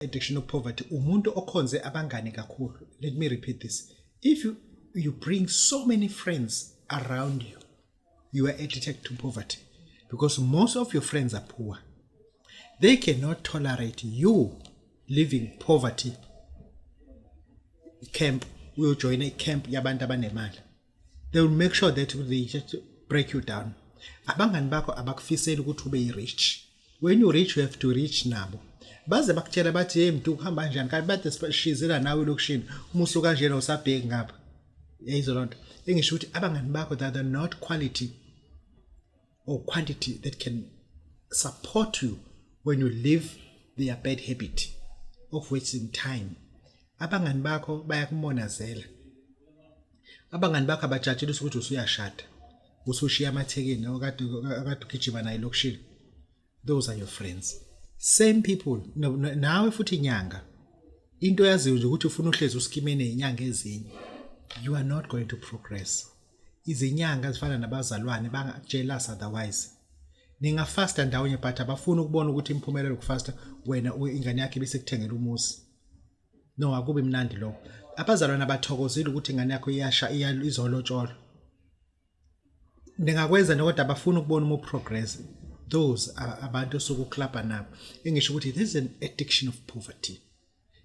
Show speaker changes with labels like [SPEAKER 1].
[SPEAKER 1] Addiction of poverty, umuntu okhonze abangani kakhulu. Let me repeat this: if you bring so many friends around you, you are addicted to poverty because most of your friends are poor. They cannot tolerate you living poverty camp, uyojoyina i-camp yabantu abanemali. They will make sure that they just break you down. Abangani bakho abakufiseli ukuthi ube yi-rich. When you reach, you have to reach nabo. Baze bakutshela bathi, "Hey mntu, kuhamba kanjani?" Kanti bade sishizela nawe elokishini. Uma usuka kanjena usabheki ngapha. Yayizo loo nto engisho ukuthi abangani bakho, that are not quality or quantity that can support you when you leave their bad habit of wasting time. Abangani bakho bayakumonazela. Abangani bakho abajatshulisa ukuthi usuyashada, usushiya amathekeni okade akade ugijima naye elokishini. Those are your friends, same people. Nawe futhi inyanga, into yaziyo nje ukuthi ufuna uhlezi uskimene izinyanga ezinye, you are not going to progress. Izinyanga zifana nabazalwane, banga-jealous. Otherwise ningafasta ndawonye, but abafuni ukubona ukuthi imphumela yokufasta wena ingane yakho ibisekuthengela umuzi. No, akubi mnandi lokho. Abazalwane abathokozile ukuthi ingane yakho iyasha izolotsholwa. Ningakwenza kodwa abafuni ukubona uma progress. Those are abantu osuke uklabha nabo. Engisho ukuthi this is an addiction of poverty.